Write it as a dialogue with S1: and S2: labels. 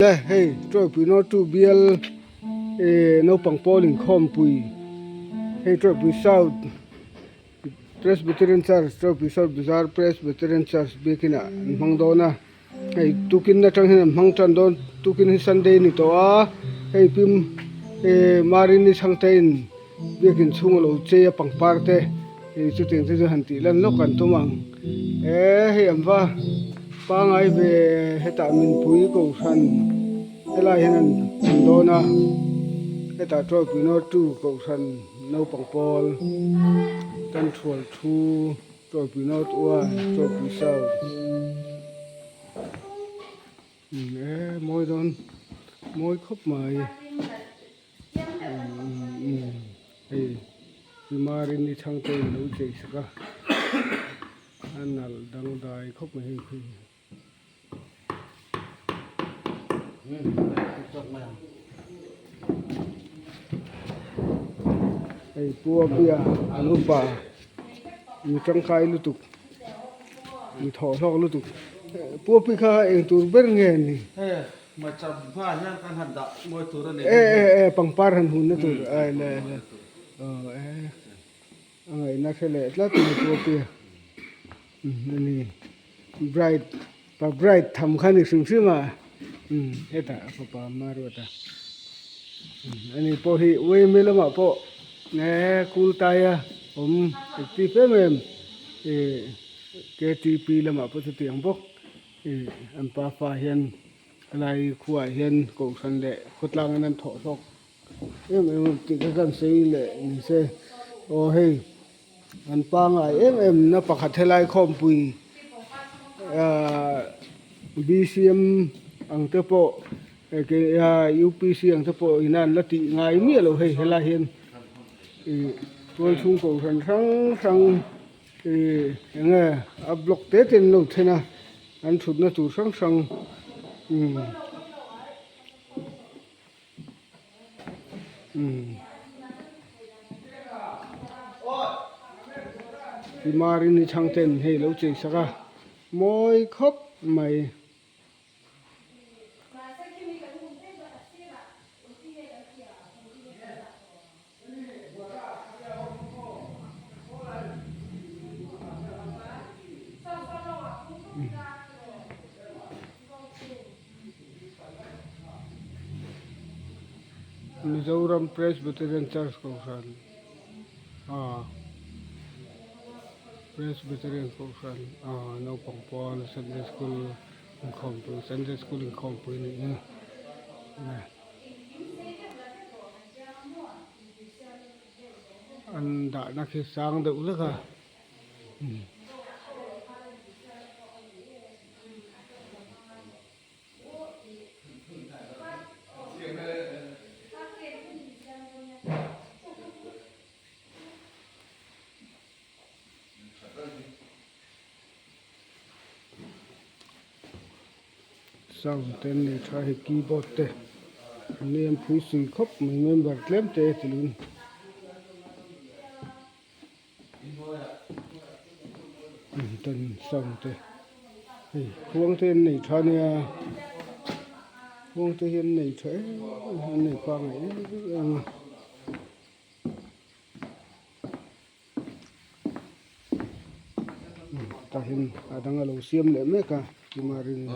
S1: Le hei Tawipui North 2 bial eh naupang pawl inkhawmpui hei Tawipui South Presbyterian Church Tawipui South Bazar Presbyterian Church biakin ah an hmang dawn a hei tukin atang hian an hmang tan dawn tukin hi Sunday a ni tawh a hei pim eh Marini chhangte in biakin chhung a lo chei a pangpar te Hei chutiang te chu han tih lan lawk an tum ang e hei an va pangai ve hetah minpui kohhran helai hian an an dawn a hetah tawipui nawr tu kohhran naupang pawl tan thual thu tawipui north one tawipui south e mawi dawn mawi khawp mai. Hei Marini chhangte in lo chei sak a a nalh dangdai khawp mai hei khi. Hei Pu Abia an upa mi tangkai lutuk mi thawh hlawk lutuk Pu Api kha engtur ber nge ni?
S2: Hmaicham hma hian kan han dah ngawi tur a ni.
S1: E e e pangpar han hun na tur ai le le aw e a ngaihna hre leh tlat mai chu a tia umm a ni bright pa bright tham kha ni hrim hrim a umm hetah a fapa Maruata umm ani pawh hi uaime lamah pawh e kultaia awm active em em ih ktp lamah pawh chutiang bawk. Ih an pafa hian helai khuaah hian kohhran leh khawtlang in an thawh hlawk em em a tih kha kan sawi leh ni se aw hei an pangai em em na pakhat helai khawmpui ahh B_C_M ang te pawh U_P_C ang te pawh ina an la tih ngai miah loh hei helai hian ih tual chhung kohhran hrang hrang. Ih eng nge a block te te an lo then a an thutna tur hrang hrang umm umm Marini chhangten hei lo chei sak a mawi khawp mai. Mizoram Presbyterian Church Kohhran ah Presbyterian Kohhran ah naupang pawl Sunday School inkhawmpui Sunday School inkhawmpui a nih hi. An dahna khi sang deuh vek a Sound te an nei tha a hei keyboard te an nei an phui sui khawp mai member tlem te a ti lun. Tan sound te hei khuang te an nei tha ania khuang te hi an nei tha em em a an nei pangngai em em a. Tah hian a dang a lo siam leh mek a Marin